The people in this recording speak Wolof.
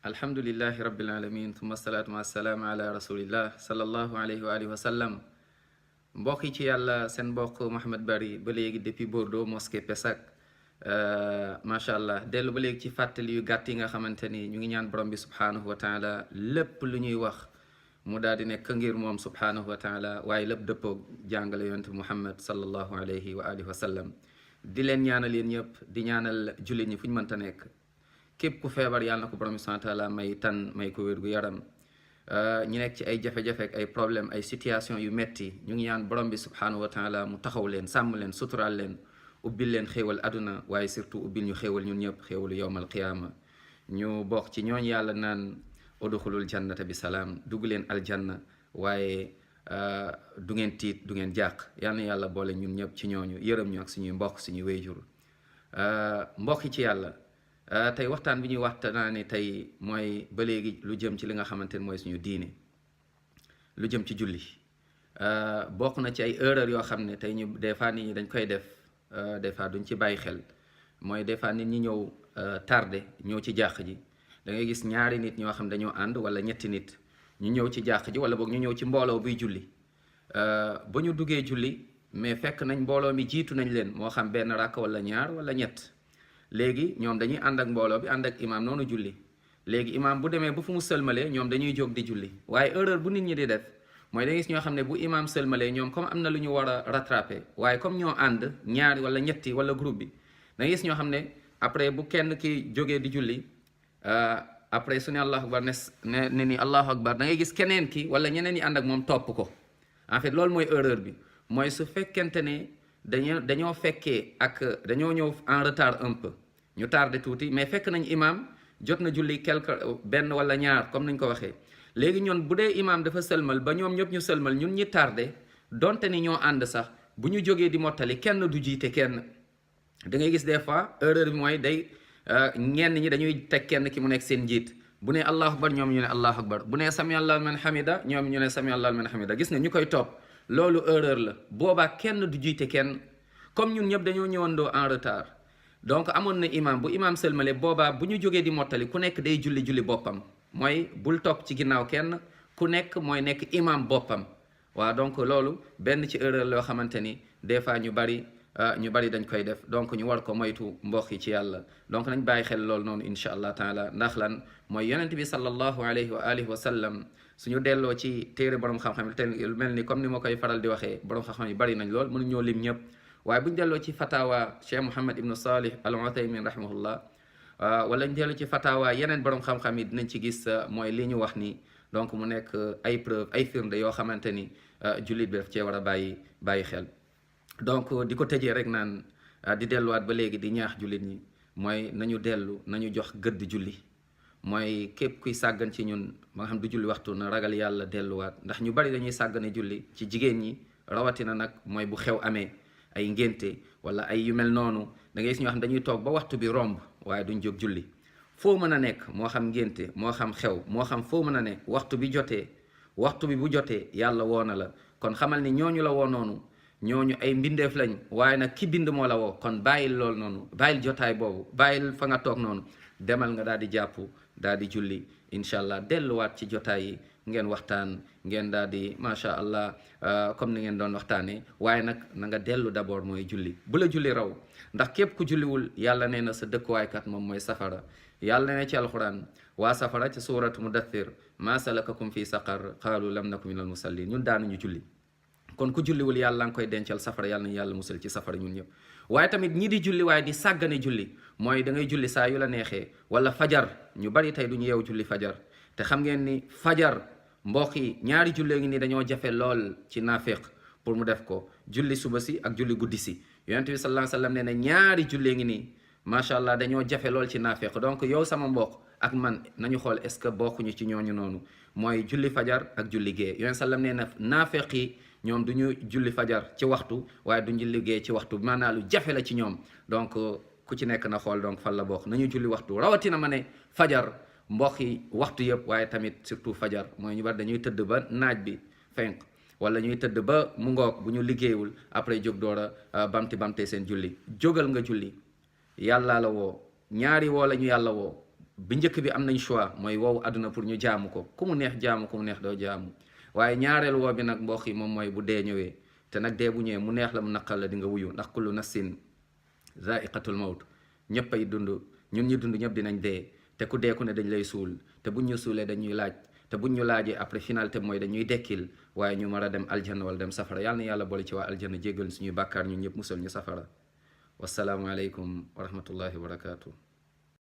alhamdulillahi rabbil alamin thumma salaatu wassalaam ala rasulillah sallallahu alayhi wa alihi wa sallam. mbokk yi ci yàlla seen mbokk Mouhamed Bari ba léegi depuis Bordeaux mosquée Pessac. macha allah dellu ba léegi ci fàttali yu gàtt yi nga xamante ni ñu ngi ñaan borom bi subhaanahu wa taala lépp lu ñuy wax mu daal di nekk ngir moom subhaanahu wa taala waaye lépp dëppoo jàngale yonent Muhammad sallallahu alayhi wa alihi wa sallam. di leen ñaanal yéen ñëpp di ñaanal jullit ñi fu ñu mënta nekk. képp ku feebar yàlla na ko borom bi subhaanahu wa taala may tan may ko wér gu yaram. ñi nekk ci ay jafe-jafe ak ay problème ay situation yu metti ñu ngi ñaan borom bi subhaanahu wa taala mu taxaw leen sàmm leen suturaal leen ubbil leen xéewal aduna waaye surtout ubbil ñu xéewal ñun ñëpp xéewalu yowmal qiyaama ñu bokk ci ñooñ yàlla naan udxulul jannata bi salaam dugg leen aljanna waaye du ngeen tiit du ngeen jàq yal na yàlla boole ñun ñëpp ci ñooñu yërëm ñu ak suñuy mbokk suñuy wéyjur. mbokk ci yàlla tey waxtaan bi ñuy waxtaanee tey mooy ba léegi lu jëm ci li nga xamante ne mooy suñu diine lu jëm ci julli. bokk na ci ay erreur yoo xam ne tey ñu des fois nit ñi dañ koy def des fois duñ ci bàyyi xel mooy des fois nit ñi ñëw tardé ñëw ci jàq ji da ngay gis ñaari nit ñoo xam dañoo ànd wala ñetti nit ñu ñëw ci jàq ji wala boog ñu ñëw ci mbooloo buy julli ba ñu duggee julli mais fekk nañ mbooloo mi jiitu nañ leen moo xam benn rakk wala ñaar wala ñett. léegi ñoom dañuy ànd ak mbooloo bi ànd ak imaam noonu julli léegi imaam bu demee ba fu mu sëlmalee ñoom dañuy jóg di julli waaye erreur bu nit ñi di def mooy da gis ñoo xam ne bu imaam sëlmalee ñoom comme am na lu ñu war a rattraper waaye comme ñoo ànd ñaari wala ñetti wala groupe bi da gis ñoo xam ne après bu kenn ki jógee di julli après su ne allahu akbar ne ni allahu akbar da ngay gis keneen ki wala ñeneen ñi ànd ak moom topp ko. en fait loolu mooy erreur bi mooy su fekkente ne dañoo fekkee ak dañoo ñëw en retard un peu ñu tardé tuuti mais fekk nañ imam jot na julli quelque benn wala ñaar comme nañ ko waxee léegi ñoon bu dee imam dafa sëlmal ba ñoom ñëpp ñu sëlmal ñun ñi tardé donte ni ñoo ànd sax bu ñu jógee di mottali kenn du jiite kenn. da ngay gis des fois erreur bi mooy day ñenn ñi dañuy teg kenn ki mu nekk seen njiit bu ne allahu akbar ñoom ñu ne allahu akbar bu ne sami allahu liman hamida ñoom ñu ne sami allahu liman hamida gis nga ñu koy topp loolu erreur la boobaa kenn du jiite kenn comme ñun ñëpp dañoo ñëwandoo en retard. donc amoon na imam bu imam sëlmale boobaa bu ñu jógee di mottali ku nekk day julli boppam mooy bul topp ci ginnaaw kenn ku nekk mooy nekk imam boppam. waaw donc loolu benn ci erreur loo xamante ni des fois ñu bari dañ koy def donc ñu war ko moytu mbokk yi ci yàlla donc nañ bàyyi xel loolu noonu incha allah taala ndax lan mooy yonent bi sallallahu alayhi wa alihi wa sallam suñu delloo ci téere borom xam-xam te lu mel ni comme ni ma koy faral di waxee borom xam-xam yi bari nañ lool mënu ñoo lim ñëpp. waaye bu ñu delloo ci fatawa Cheikh Mouhamed Ibn Salih al Uthaymin rahimahullah wala ñu delloo ci fatawa yeneen borom xam-xam yi dinañ ci gis mooy li ñu wax ni donc mu nekk ay preuve ay firnde yoo xamante ni jullit bi daf cee war a bàyyi xel. donc di ko tëjee rek naan di delluwaat ba léegi di ñaax jullit ñi mooy nañu jox gëdd julli mooy képp kuy sàggan ci ñun ba nga xam du julli waxtu na ragal yàlla delluwaat ndax ñu bari dañuy sàggane julli ci jigéen ñi rawatina nag mooy bu xew amee. ay ngénte wala ay yu mel noonu da ngay gis ñoo xam dañuy toog ba waxtu bi romb waaye duñ jóg julli foo mën a nekk moo xam ngénte moo xam xew moo xam foo mën a nekk waxtu bi bu jotee yàlla woo na la kon xamal ni ñooñu la woo noonu ñooñu ay mbindeef lañ waaye nag ki bind moo la woo kon bàyyil loolu noonu bàyyil jotaay boobu bàyyil fa nga toog noonu demal nga daal di jàpp daal di julli incha allah delluwaat ci jotaay yi ngeen waxtaan ngeen daal di macha allah comme ni ngeen doon waxtaanee waaye nag na nga dellu d'abord mooy julli bu la julli raw ndax képp ku julliwul yàlla nee na sa dëkkuwaaykat moom mooy safara. yàlla nee ci alquran waa safara ci suuratu mudaththir maa salakakum fi saqar qaalu lam naku minal musallin ñun daanuñu julli kon ku julliwul yàlla nga koy dencal safara yàlla nañu yàlla musal ci safara ñun ñëpp. waaye tamit ñi di julli waaye di sàggane julli mooy da ngay julli saa yu la neexee wala fajar ñu bari tey duñu yeewu julli fajar te xam ngeen ni fajar. mbokk yi ñaari jullee ngi nii dañoo jafe lool ci naafeq pour mu def ko julli suba si ak julli guddi si yonent bi sallallahu alayhi wa sallam nee na ñaari jullee ngi nii macha allah dañoo jafe lool ci naafeq donc yow sama mbokk ak man nañu xool est ce que bokkuñu ci ñooñu noonu mooy julli fajar ak julli gee yonent sallam nee na naafeq yi ñoom du ñu julli fajar ci waxtu waaye du julli gee ci waxtu maanaam lu jafe la ci ñoom donc ku ci nekk na xool donc fan la bokk nañu julli waxtu rawatina ma ne fajar. mbokk yi waxtu yëpp waaye tamit surtout fajar mooy ñu bari dañuy tëdd ba naaj bi fenk wala ñuy tëdd ba mu ngoog bu ñu liggéeyul après jóg door a bamte seen julli jógal nga julli yàlla la woo ñaari woo la ñu yàlla woo bi njëkk bi am nañ choix mooy wow àdduna pour ñu jaamu ko ku mu neex jaamu ku mu neex doo jaamu waaye ñaareelu woo bi nag mbokk yi moom mooy bu dee ñëwee te nag dee bu ñëwee mu neex la mu naqal la di nga wuyu ndax kullu nafsin zaiqatul mawt ñëpp ay dund ñun ñu dund ñëpp dinañ dee te ku dee ku ne dañ lay suul te buñ ñu suulee dañuy laaj te buñ ñu laajee après finalité mooy dañuy dekkil waaye ñu mar a dem aljanna wala dem safara yàlla na yàlla boole ci waa aljanna jéggal suñuy bàkkaar ñun ñëpp musal ñu safara wasalaamu aleykum wa rahmatullahi wa barakatuh